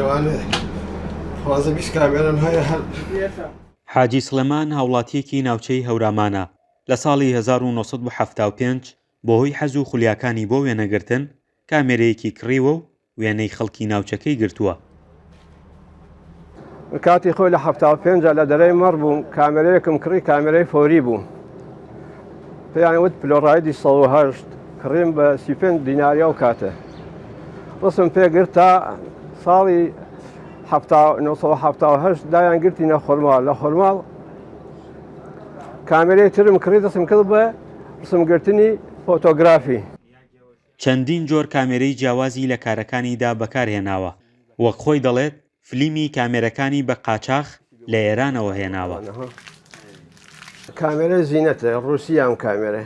لەوانەیە 15 20 کامێرەم هەیە هەر. حاجی سڵێمان هاوڵاتییەکی ناوچەی هەورامانە، لە ساڵی 1975 بەهۆی حەز و خولیاکانی بۆ وێنەگرتن، کامێرەیەکی کڕیوە و وێنەی خەڵکی ناوچەکەی گرتووە. من کاتی خۆی لە 75 لە دەرەی مەڕ بووم کامێرەیەکم کڕی کامێرەی فۆری بوو پێیان وت پلۆڕایدی 108 کڕیم بە 35 دیناری ئەو کاتە ڕسم پێگرت تا ساڵی 1970 دایان گرتینە خۆرماڵ لە خۆرماڵ کامێرەی ترم کڕی دەستم کرد بە ڕسمگرتنی فۆتۆگرافی. چەندین جۆر کامێرەی جیاوازی لە کارەکانیدا بەکارهێناوە، وەک خۆی دەڵێت فلیمی کامێرەکانی بە قاچاخ لە ئێرانەوە هێناوە. کامێرەی زینەتە، ڕووسییە ئەم کامێرە.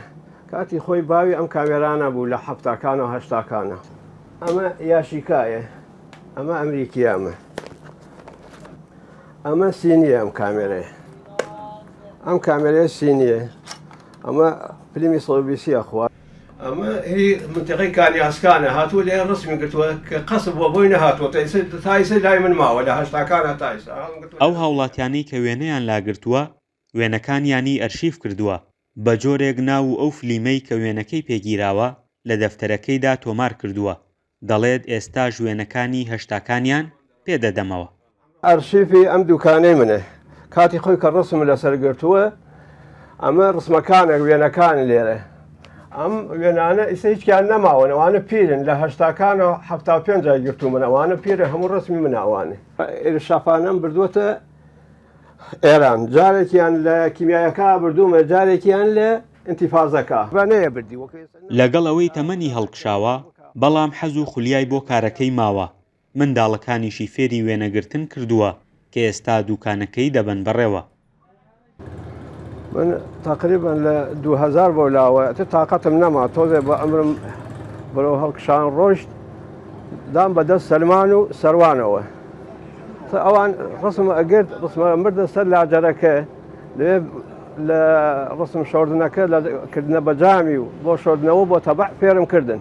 کاتی خۆی باوی ئەم کامێرانە بوو لە حەفتاکان و هەشتاکانە. ئەمە یاشیکایە، ئەمە ئەمریکییە ئەمە. ئەمە سینییە ئەم کامێرەیە. ئەم کامێرەیە سینییە. ئەمە فلیمی 120 ە خوا. ئەمە هی منتیقەی کانیاسکانە هاتووە لێ ڕسمی گرتووە کە قەسب بووە بۆی نەهاتووە تا ئیسە تا ئیسە لای من ماوە لە هەشتاکانە تا ئیسە ئەو هاوڵاتیانەی کە وێنەیان لاگرتووە وێنەکانیانی ئەرشیف کردووە، بە جۆرێک ناو و ئەو فلیمەی کە وێنەکەی پێ گیراوە لە دەفتەرەکەیدا تۆمار کردووە، دەڵێت ئێستاش وێنەکانی هەشتاکانیان پێ دەدەمەوە. ئەرشیفی ئەم دوکانەی منە کاتی خۆی کە ڕسم لەسەر گرتووە ئەمە ڕسمەکانە وێنەکان لێرە ئەم وێنانە ئیسە هیچیان نەماون ئەوانە پیرن لە هەشتاکان و حەفتا و پێنج گرتوو من ئەوانە پیرە هەموو ڕسمی من ئەوانە ئیرشافانەم بردووەتە ئێران جارێکیان لە کیمیایەکە بردوومە جارێکیان لە ئینتیفازەکە بردی. لەگەڵ ئەوەی تەمەنی هەڵکشاوە، بەڵام حەز و خولیای بۆ کارەکەی ماوە، منداڵەکانیشی فێری وێنەگرتن کردووە کە ئێستا دووکانەکەی دەبەن بەڕێوە. من تەقریبەن لە 2000 بۆ لاوە ئیتر تاقەتم نەما تۆزێ بە عەمرم بەرەو هەڵکشان ڕۆشت دام بە دەست سەلمان و سەروانەوە ئەوان ڕسم ئەگرت ڕسمە مردە سەر لاجەرەکە لەوێ لە ڕسم شۆردنەکە لە کردنە بەجامی و بۆ شۆردنەوە بۆ تەبع فێرم کردن.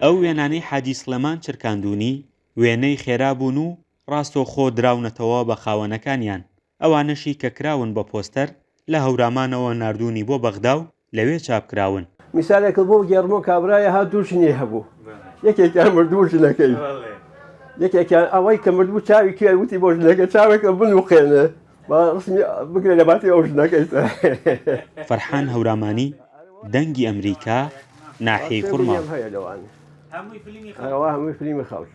ئەو وێنانەی حاجی سڵێمان چرکاندوونی، وێنەی خێرا بوون و ڕاستەوخۆ دراونەتەوە بە خاوەنەکانیان، ئەوانەشی کە کراون بە پۆستەر لە هەورامانەوە ناردوونی بۆ بەغدا و لەوێ چاپ کراون. میسالێکت بۆ بگێڕمەوە کابرایە هات دوو ژنی هەبوو یەکێکیان مردبوو ژنەکەی یەکێکیان ئەوەی کە مردبوو چاوی کوێر وتی بۆ ژنەکە چاوێکە بنوقێنێ با ڕسمی بگرێ لە باتی ئەو ژنەکەی. فەرحان هەورامانی، دەنگی ئەمریکا، ناحیەی خورماڵ. هەمووی فلیمی خەڵک.